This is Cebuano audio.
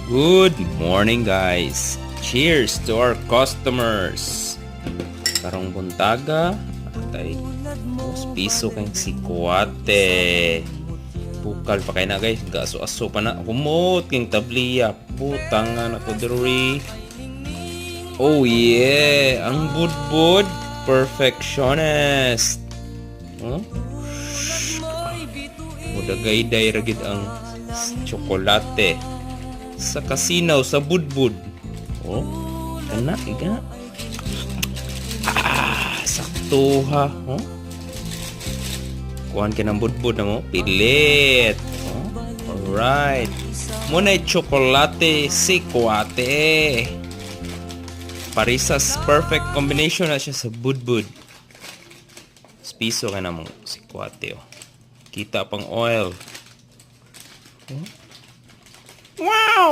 Good morning, guys. Cheers to our customers. Karong buntaga, atay piso kay sikwate. Bukal pa kay na, guys, gaaso-aso pa na. Humot king tabliya. Butang nga na ko diri. Oh yeah, ang budbud perfectionist. Huh? Mudagayday ra gid ang tsokolate sa kasinaw sa budbud. Oh, kana iga. Ah, sakto ha. Oh. Kuhan ka ng budbud na mo. Pilit. Oh. Alright. Muna tsokolate sikwate. Parisas perfect combination na siya sa budbud. Piso ka na mong sikwate. Oh. Kita pang oil. Oh. Wow!